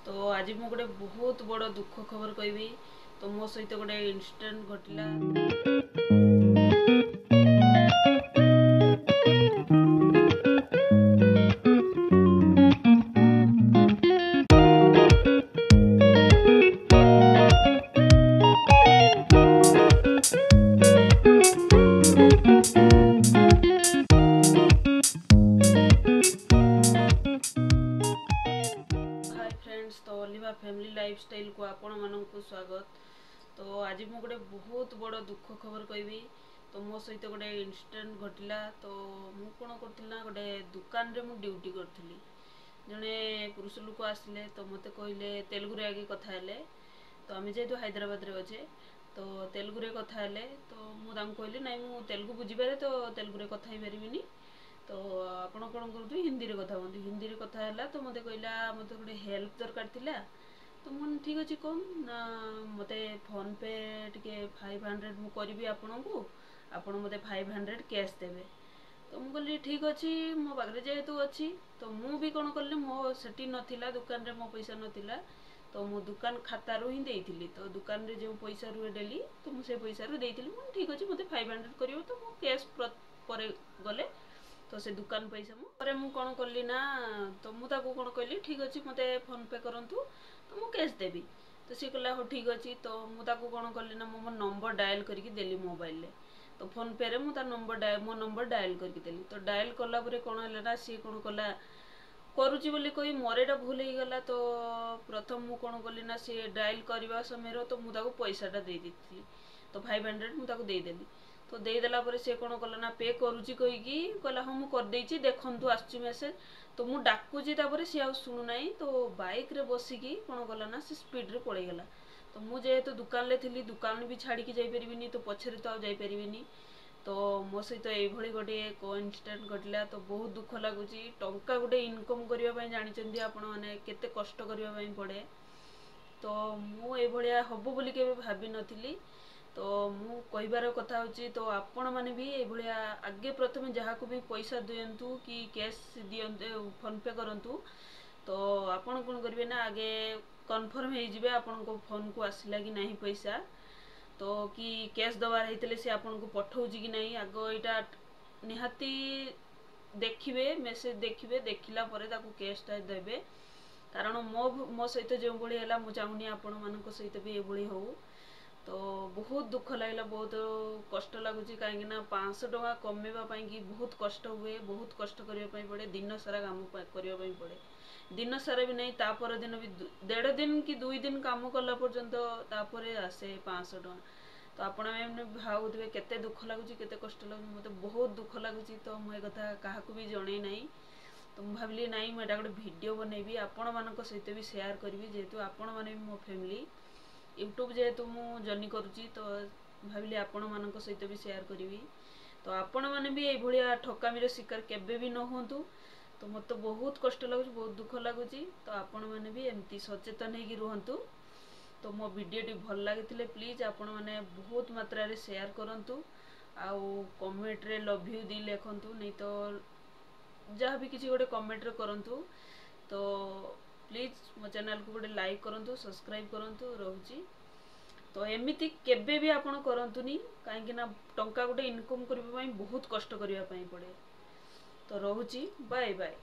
ତ ଆଜି ମୁଁ ଗୋଟେ ବହୁତ ବଡ଼ ଦୁଃଖ ଖବର କହିବି। ତ ମୋ ସହିତ ଗୋଟେ ଇନସିଡେଣ୍ଟ ଘଟିଲା। ହାଏ ଫ୍ରେଣ୍ଡସ୍, ତ ଅଲିଭା ଫ୍ୟାମିଲି ଲାଇଫଷ୍ଟାଇଲକୁ ଆପଣମାନଙ୍କୁ ସ୍ୱାଗତ। ତ ଆଜି ମୁଁ ଗୋଟେ ବହୁତ ବଡ଼ ଦୁଃଖ ଖବର କହିବି। ତ ମୋ ସହିତ ଗୋଟେ ଇନସିଡେଣ୍ଟ ଘଟିଲା। ତ ମୁଁ କ'ଣ କରୁଥିଲି ନା, ଗୋଟେ ଦୋକାନରେ ମୁଁ ଡ୍ୟୁଟି କରୁଥିଲି। ଜଣେ ପୁରୁଷ ଲୋକ ଆସିଲେ, ତ ମୋତେ କହିଲେ, ତେଲୁଗୁରେ ଆଗେ କଥା ହେଲେ। ତ ଆମେ ଯେହେତୁ ହାଇଦ୍ରାବାଦରେ ଅଛେ, ତ ତେଲୁଗୁରେ କଥା ହେଲେ। ତ ମୁଁ ତାଙ୍କୁ କହିଲି, ନାଇଁ, ମୁଁ ତେଲୁଗୁ ବୁଝିପାରେ, ତ ତେଲୁଗୁରେ କଥା ହେଇପାରିବିନି, ତ ଆପଣ କ'ଣ କରନ୍ତୁ, ହିନ୍ଦୀରେ କଥା ହୁଅନ୍ତୁ। ହିନ୍ଦୀରେ କଥା ହେଲା। ତ ମୋତେ କହିଲା, ମୋତେ ଗୋଟେ ହେଲ୍ପ ଦରକାର ଥିଲା। ତ ମୁଁ ଠିକ୍ ଅଛି, କଣ ନା, ମୋତେ ଫୋନ୍ପେ ଟିକେ 500 ମୁଁ କରିବି ଆପଣଙ୍କୁ, ଆପଣ ମୋତେ 500 କ୍ୟାସ୍ ଦେବେ। ତ ମୁଁ କହିଲି ଠିକ୍ ଅଛି, ମୋ ପାଖରେ ଯେହେତୁ ଅଛି। ତ ମୁଁ ବି କ'ଣ କଲି, ମୋ ସେଠି ନଥିଲା, ଦୋକାନରେ ମୋ ପଇସା ନଥିଲା, ତ ମୁଁ ଦୋକାନ ଖାତାରୁ ହିଁ ଦେଇଥିଲି। ତ ଦୋକାନରେ ଯେଉଁ ପଇସା ରୁହେ ଡେଲି, ତ ମୁଁ ସେ ପଇସାରୁ ଦେଇଥିଲି। ମୁଁ ଠିକ୍ ଅଛି, ମୋତେ 500 କରିବ, ତ ମୁଁ କ୍ୟାସ୍ ପରେ ଗଲେ ତ ସେ ଦୋକାନ ପଇସା ମୁଁ ପରେ। ମୁଁ କ'ଣ କଲି ନା, ତ ମୁଁ ତାକୁ କ'ଣ କହିଲି, ଠିକ୍ ଅଛି, ମୋତେ ଫୋନ୍ପେ କରନ୍ତୁ, ତ ମୁଁ କ୍ୟାସ୍ ଦେବି। ତ ସିଏ କହିଲା, ହଉ ଠିକ୍ ଅଛି। ତ ମୁଁ ତାକୁ କ'ଣ କଲି ନା, ମୁଁ ମୋ ନମ୍ବର ଡାଏଲ୍ କରିକି ଦେଲି ମୋବାଇଲରେ। ତ ଫୋନ୍ପେରେ ମୁଁ ତା ନମ୍ବର, ମୋ ନମ୍ବର ଡାଏଲ୍ କରିକି ଦେଲି। ତ ଡାଏଲ୍ କଲା ପରେ କ'ଣ ହେଲା ନା, ସିଏ କ'ଣ କଲା, କରୁଛି ବୋଲି କହି ମୋର ଏଇଟା ଭୁଲ ହେଇଗଲା। ତ ପ୍ରଥମ ମୁଁ କ'ଣ କଲି ନା, ସିଏ ଡାଏଲ୍ କରିବା ସମୟରେ ତ ମୁଁ ତାକୁ ପଇସାଟା ଦେଇ ଦେଇଥିଲି। ତ 500 ମୁଁ ତାକୁ ଦେଇଦେଲି। ତ ଦେଇଦେଲା ପରେ ସେ କ'ଣ କଲା ନା, ପେ କରୁଛି କହିକି କହିଲା, ହଁ ମୁଁ କରିଦେଇଛି, ଦେଖନ୍ତୁ ଆସୁଛି ମେସେଜ୍। ତ ମୁଁ ଡାକୁଛି, ତାପରେ ସିଏ ଆଉ ଶୁଣୁନାହିଁ। ତ ବାଇକ୍ରେ ବସିକି କ'ଣ କଲା ନା, ସେ ସ୍ପିଡ଼ରେ ପଳେଇଗଲା। ତ ମୁଁ ଯେହେତୁ ଦୋକାନରେ ଥିଲି, ଦୋକାନ ବି ଛାଡ଼ିକି ଯାଇପାରିବିନି, ତ ପଛରେ ତ ଆଉ ଯାଇପାରିବିନି। ତ ମୋ ସହିତ ଏଇଭଳି ଗୋଟିଏ କୋଇନ୍ସିଡେଣ୍ଟ ଘଟିଲା। ତ ବହୁତ ଦୁଃଖ ଲାଗୁଛି। ଟଙ୍କା ଗୋଟେ ଇନକମ୍ କରିବା ପାଇଁ ଜାଣିଛନ୍ତି ଆପଣମାନେ କେତେ କଷ୍ଟ କରିବା ପାଇଁ ପଡ଼େ। ତ ମୁଁ ଏଇଭଳିଆ ହବ ବୋଲି କେବେ ଭାବିନଥିଲି। ତ ମୁଁ କହିବାର କଥା ହେଉଛି, ତ ଆପଣମାନେ ବି ଏଇଭଳିଆ ଆଗେ ପ୍ରଥମେ ଯାହାକୁ ବି ପଇସା ଦିଅନ୍ତୁ କି କ୍ୟାସ୍ ଦିଅନ୍ତୁ, ଫୋନ୍ପେ କରନ୍ତୁ, ତ ଆପଣ କ'ଣ କରିବେ ନା, ଆଗେ କନଫର୍ମ ହେଇଯିବେ ଆପଣଙ୍କ ଫୋନ୍କୁ ଆସିଲା କି ନାହିଁ ପଇସା, ତ କି କ୍ୟାସ୍ ଦେବାର ହେଇଥିଲେ ସେ ଆପଣଙ୍କୁ ପଠଉଛି କି ନାହିଁ। ଆଗ ଏଇଟା ନିହାତି ଦେଖିବେ, ମେସେଜ୍ ଦେଖିବେ, ଦେଖିଲା ପରେ ତାକୁ କ୍ୟାସ୍ଟା ଦେବେ। କାରଣ ମୋ ସହିତ ଯେଉଁଭଳି ହେଲା, ମୁଁ ଚାହୁଁନି ଆପଣମାନଙ୍କ ସହିତ ବି ଏଭଳି ହଉ। ତ ବହୁତ ଦୁଃଖ ଲାଗିଲା, ବହୁତ କଷ୍ଟ ଲାଗୁଛି, କାହିଁକି ନା 500 ଟଙ୍କା କମେଇବା ପାଇଁକି ବହୁତ କଷ୍ଟ ହୁଏ, ବହୁତ କଷ୍ଟ କରିବା ପାଇଁ ପଡ଼େ, ଦିନ ସାରା କାମ କରିବା ପାଇଁ ପଡ଼େ। ଦିନ ସାରା ବି ନାହିଁ, ତା ପରଦିନ ବି ଦେଢ଼ ଦିନ କି 2 ଦିନ କାମ କଲା ପର୍ଯ୍ୟନ୍ତ ତାପରେ ଆସେ 500 ଟଙ୍କା। ତ ଆପଣ ମାନେ ଭାବୁଥିବେ କେତେ ଦୁଃଖ ଲାଗୁଛି, କେତେ କଷ୍ଟ ଲାଗୁଛି। ମୋତେ ବହୁତ ଦୁଃଖ ଲାଗୁଛି। ତ ମୁଁ ଏ କଥା କାହାକୁ ବି ଜଣେଇ ନାହିଁ। ତ ମୁଁ ଭାବିଲି, ନାଇଁ, ମୁଁ ଏଇଟା ଗୋଟେ ଭିଡ଼ିଓ ବନେଇବି, ଆପଣମାନଙ୍କ ସହିତ ବି ସେୟାର କରିବି, ଯେହେତୁ ଆପଣମାନେ ବି ମୋ ଫ୍ୟାମିଲି। ୟୁଟ୍ୟୁବ୍ ଯେହେତୁ ମୁଁ ଜର୍ଣ୍ଣି କରୁଛି, ତ ଭାବିଲି ଆପଣମାନଙ୍କ ସହିତ ବି ସେୟାର କରିବି। ତ ଆପଣମାନେ ବି ଏଇଭଳିଆ ଠକାମିର ଶିକାର କେବେ ବି ନ ହୁଅନ୍ତୁ। ତ ମୋତେ ବହୁତ କଷ୍ଟ ଲାଗୁଛି, ବହୁତ ଦୁଃଖ ଲାଗୁଛି। ତ ଆପଣମାନେ ବି ଏମିତି ସଚେତନ ହେଇକି ରୁହନ୍ତୁ। ତ ମୋ ଭିଡ଼ିଓଟି ଭଲ ଲାଗିଥିଲେ ପ୍ଲିଜ୍ ଆପଣମାନେ ବହୁତ ମାତ୍ରାରେ ସେୟାର କରନ୍ତୁ ଆଉ କମେଣ୍ଟରେ ଲଭ୍ you ଦି ଲେଖନ୍ତୁ, ନେଇ ତ ଯାହା ବି କିଛି ଗୋଟେ କମେଣ୍ଟରେ କରନ୍ତୁ। ତ ପ୍ଲିଜ୍ ମୋ ଚ୍ୟାନେଲକୁ ଗୋଟେ ଲାଇକ୍ କରନ୍ତୁ, ସବସ୍କ୍ରାଇବ୍ କରନ୍ତୁ। ରହୁଛି। ତ ଏମିତି କେବେ ବି ଆପଣ କରନ୍ତୁନି, କାହିଁକି ନା ଟଙ୍କା ଗୋଟେ ଇନକମ୍ କରିବା ପାଇଁ ବହୁତ କଷ୍ଟ କରିବା ପାଇଁ ପଡ଼େ। ତ ରହୁଛି, ବାଏ ବାଏ।